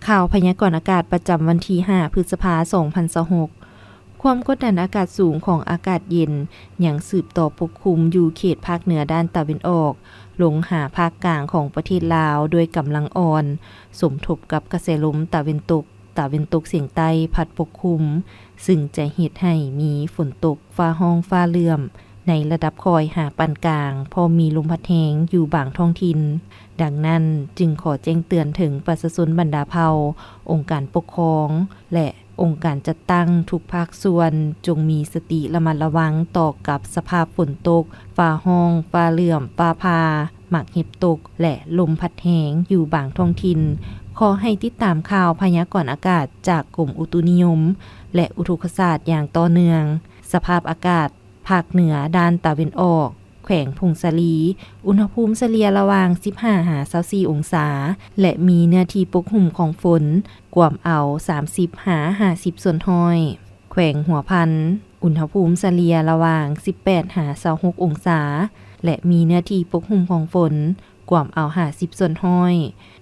ຂ່າວພະຍາກອນອາກາດປະຈຳວັນທີຫ້າ ພຶດສະພາ ສອງພັນຊາວຫົກ. ຄວາມກົດດັນອາກາດສູງຂອງອາກາດເຢັນຍັງສືບຕໍ່ປົກຄຸມຢູ່ເຂດພາກເໜືອດ້ານຕາເວັນອອກ ລົງຫາພາກກາງຂອງປະເທດລາວດ້ວຍກຳລັງອ່ອນ, ສົມທົບກັບກະແສລົມຕາເວັນຕົກ, ຕາເວັນຕົກສຽງໃຕ້ພັດປົກຄຸມ, ຊຶ່ງຈະເຮັດໃຫ້ມີຝົນຕົກ ຟ້າຮ້ອງຟ້າເຫຼື້ອມໃນລະດັບຄ່ອຍຫາປານກາງ, ພ້ອມມີລົມພັດແຮງຢູ່ບາງທ້ອງຖິ່ນ. ດັ່ງນັ້ນ, ຈຶ່ງຂໍແຈ້ງເຕືອນເຖິງປະຊາຊົນບັນດາເຜົ່າ, ອົງການປົກຄອງ ແລະ ອົງການຈັດຕັ້ງທຸກພາກສ່ວນ ຈົ່ງມີສະຕິລະມັດລະວັງຕໍ່ກັບສະພາບຝົນຕົກ, ຟ້າຮ້ອງ, ຟ້າເຫຼື້ອມ, ຟ້າຜ່າ, ໝາກເຫັບຕົກ ແລະ ລົມພັດແຮງຢູ່ບາງທ້ອງຖິ່ນ. ຂໍໃຫ້ຕິດຕາມຂ່າວພະຍາກອນອາກາດຈາກກົມອຸຕຸນິຍົມ ແລະ ອຸທົກກະສາດຢ່າງຕໍ່ເນື່ອງ. ສະພາບອາກາດ ພາກເໜືອດ້ານຕາເວັນອອກ, ແຂວງຜົ້ງສາລີ, ອຸນຫະພູມສະເລ່ຍລະຫວ່າງ ສິບຫ້າ ຫາ ຊາວສີ່ ອົງສາ ແລະ ມີເນື້ອທີ່ປົກຫຸ້ມຂອງຝົນກວມເອົາ ສາມສິບ ຫາ ຫ້າສິບ ສ່ວນຮ້ອຍ. ແຂວງຫົວພັນ, ອຸນຫະພູມສະເລ່ຍລະຫວ່າງ ສິບແປດ ຫາ ຊາວຫົກ ອົງສາ ແລະ ມີເນື້ອທີ່ປົກຫຸ້ມຂອງຝົນກວມເອົາ ຫ້າສິບ ສ່ວນຮ້ອຍ.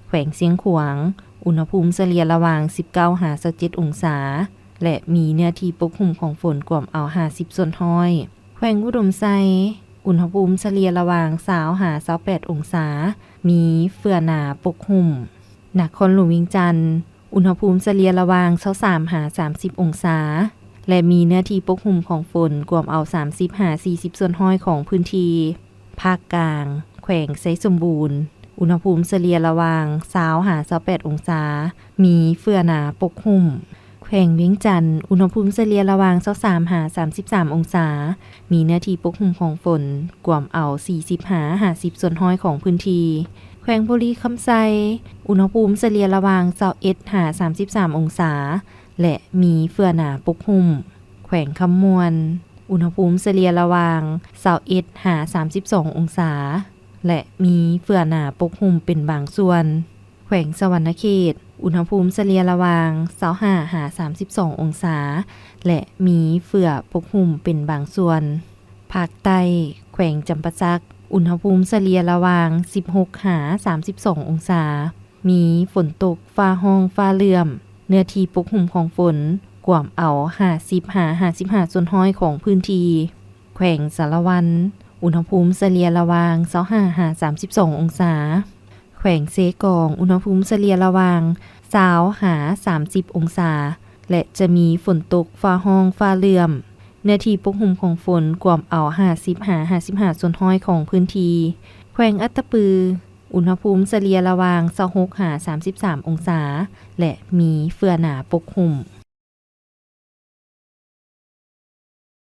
ແຂວງຊຽງຂວາງ, ອຸນຫະພູມສະເລ່ຍລະຫວ່າງ ສິບເກົ້າ ຫາ ຊາວເຈັດ ອົງສາ ແລະ ມີເນື້ອທີ່ປົກຫຸ້ມຂອງຝົນກວມເອົາ ຫ້າສິບ ສ່ວນຮ້ອຍ. ແຂວງອຸດົມໄຊ, ອຸນຫະພູມສະເລ່ຍລະຫວ່າງ ຊາວ ຫາ ຊາວແປດ ອົງສາ, ມີເຝື້ອໜາປົກຫຸ້ມ. ນະຄອນຫຼວງວຽງຈັນ, ອຸນຫະພູມສະເລ່ຍລະຫວ່າງ ຊາວສາມ ຫາ ສາມສິບ ອົງສາ ແລະ ມີເນື້ອທີ່ປົກຫຸ້ມຂອງຝົນກວມເອົາ ສາມສິບ ຫາ ສີ່ສິບ ສ່ວນຮ້ອຍຂອງພື້ນທີ່. ພາກກາງ, ແຂວງໄຊສົມບູນ, ອຸນຫະພູມສະເລ່ຍລະຫວ່າງ ຊາວ ຫາ ຊາວແປດ ອົງສາ, ມີເຝື້ອໜາປົກຫຸ້ມ. ແຂວງວຽງຈັນ, ອຸນຫະພູມສະເລ່ຍລະຫວ່າງ ຊາວສາມ ຫາ ສາມສິບສາມ ອົງສາ, ມີເນື້ອທີ່ປົກຫຸ້ມຂອງຝົນກວມເອົາ ສີ່ສິບ ຫາ ຫ້າສິບ ສ່ວນຮ້ອຍຂອງພື້ນທີ່. ແຂວງບໍລິຄຳໄຊ, ອຸນຫະພູມສະເລ່ຍລະຫວ່າງ ຊາວເອັດ ຫາ ສາມສິບສາມ ອົງສາ ແລະ ມີເຝື້ອໜາປົກຫຸ້ມ. ແຂວງຄຳມ່ວນ, ອຸນຫະພູມສະເລ່ຍລະຫວ່າງ ຊາວເອັດ ຫາ ສາມສິບສອງ ອົງສາ ແລະ ມີເຝື້ອໜາປົກຫຸ້ມເປັນບາງສ່ວນ. ແຂວງສະຫວັນນະເຂດ, ອຸນຫະພູມສະເລ່ຍລະຫວ່າງ ຊາວຫ້າ ຫາ ສາມສິບສອງ ອົງສາ ແລະ ມີເຝື້ອປົກຫຸ້ມເປັນບາງສ່ວນ. ພາກໃຕ້, ແຂວງຈຳປາສັກ, ອຸນຫະພູມສະເລ່ຍລະຫວ່າງ ສິບຫົກ ຫາ ສາມສິບສອງ ອົງສາ, ມີຝົນຕົກ, ຟ້າຮ້ອງ, ຟ້າເຫຼື້ອມ, ເນື້ອທີ່ປົກຫຸ້ມຂອງຝົນກວມເອົາ ຫ້າສິບ ຫາ ຫ້າສິບຫ້າ ສ່ວນຮ້ອຍຂອງພື້ນທີ່. ແຂວງສາລະວັນ, ອຸນຫະພູມສະເລ່ຍລະຫວ່າງ ຊາວຫ້າ ຫາ ສາມສິບສອງ ອົງສາ. ແຂວງເຊກອງ, ອຸນຫະພູມສະເລ່ຍລະຫວ່າງ ຊາວ ຫາ ສາມສິບ ອົງສາ ແລະ ຈະມີຝົນຕົກ, ຟ້າຮ້ອງ, ຟ້າເຫຼື້ອມ, ເນື້ອທີ່ປົກຫຸ້ມຂອງຝົນກວມເອົາ ຫ້າສິບ ຫາ ຫ້າສິບຫ້າ ສ່ວນຮ້ອຍຂອງພື້ນທີ່. ແຂວງອັດຕະປື, ອຸນຫະພູມສະເລ່ຍລະຫວ່າງ ຊາວຫົກ ຫາ ສາມສິບສາມ ອົງສາ ແລະ ມີເຝື້ອໜາປົກຫຸ້ມ.